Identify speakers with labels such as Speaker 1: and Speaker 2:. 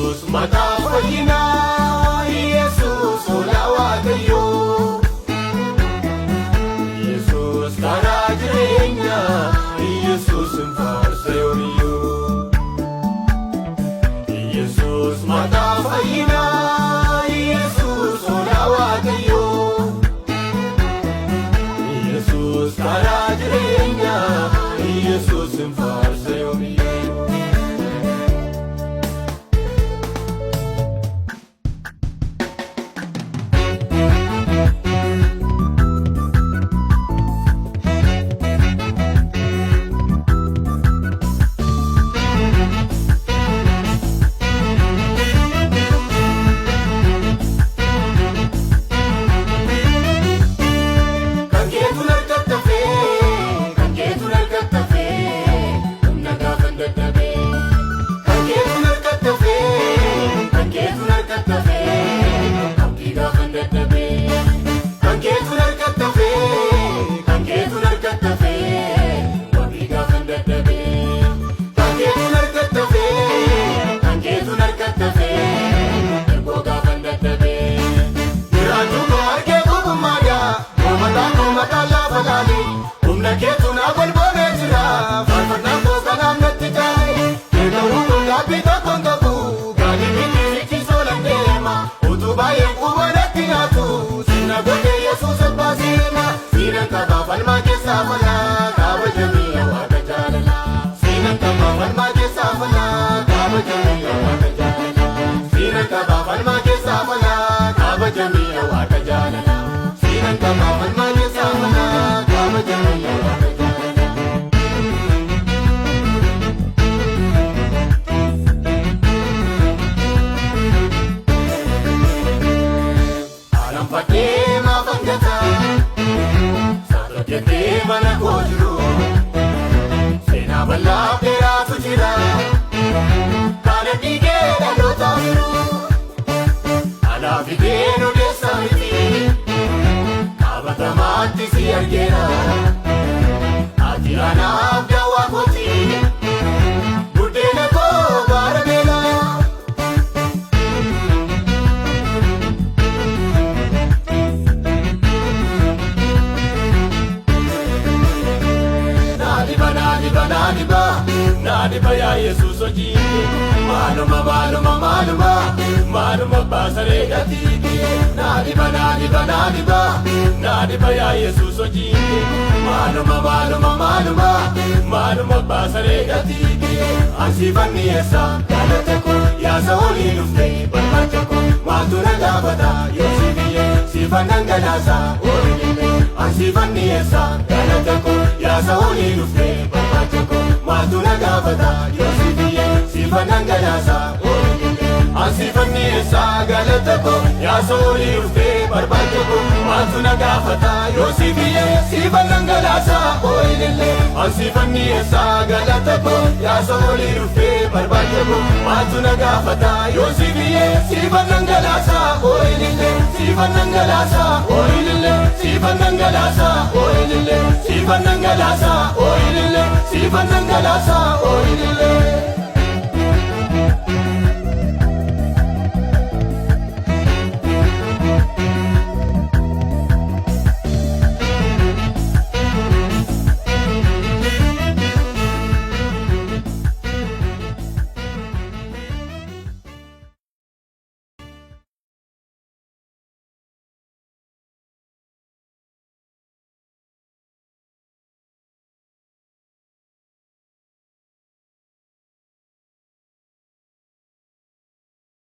Speaker 1: Yesus mataa fayyinaa, Yesus hoolaa Waaqayyoo. Yesus karaa jireenyaa, Yesus hin faarsa yoomiyyuu. Yesus mataa fayyinaa, Yesus hoolaa Waaqayyoo. Yesus karaa jireenyaa, Yesus hin faarsa yoomiyyuu. Kan keetu narkattafee, kan keetu narkattafee, humna gaafan dadhabee. Kan keetu narkattafee, kan keetu narkattafee, abdii gaafan dadhabee. Kan keetu narkattafee, kan keetu narkattafee, wabii gaafan dadhabee. Kan keetu narkattafee, kan keetu narkattafee, ergoo gaafan dadhabee. Jiraachuu koo argee gogummaadha, goomataa goomataa lafa laale, humna keetu naa golboonee jira, faarfannaan koo kanaaf natti caale, keegaruu kun gaabbii tokko hin qabu, gaalii miti sichi solan deema, utuu baay'een quba natti nyaatu, sirna godhee Yesuus abbaa seena, siinan qabaa falmaa keessaa falaa, kabajamii Waaqa jaalalaa. Siinan qabaa falmaa keessaa falaa, kabajamii Waaqa jaalalaa. Siinan qabaa falmaa keessaa falaa, kabajamii Waaqa jaalalaa. Siinan qabaa falmaa keessaa falaa, kabajamii Waaqa jaalalaa. Alanfadhee maafan gataa, saatotjettee mana koo jiru, seenaa bal'aa dheeraatu jira, kana dhiigee dhalootaaf jiru, alaa fidee nu deessa miti, qabatamaatti si argeera, ati anaaf dawaa kooti, buddeena koo baara beelaa. Naadiba, naadiba, naadiba, naadiba yaa Yesuus hojii kee. Maaluma, maaluma, maaluma, maaluma baasaree gatii kee. Naadiba, naadiba, naadiba, naadiba yaa Yesuus hojii kee. Maaluma, maaluma, maaluma, maaluma baasaree gatii kee. Ansiifan dhiyeessa galata koo, yaasa olii dhuftee barbaacha koo. Maaltu na gaafata yoo si biyye, siifan dhangalaasa oolillee. Ansiifan dhiyeessa galata koo, yaasa olii dhuftee barbaacha koo. Maaltu na gaafata yoo si biyye, siifan dhangalaasa oolillee. Ansiifan dhiyeessa galata koo, yaasa olii dhuftee barbaacha koo. Maaltu na gaafata yoo si biyye, siifan dhangalaasa oolillee. Ansiifan dhiyeessa galata koo, yaasa olii dhuftee barbaacha koo. Maaltu na gaafata yoo si biyye, siifan dhangalaasa oolillee. Siifan dhangalaasa oolillee. Siifan dhangalaasa oolillee. Siifan dhangalaasa oolillee. Siifan dhangalaasa oolillee.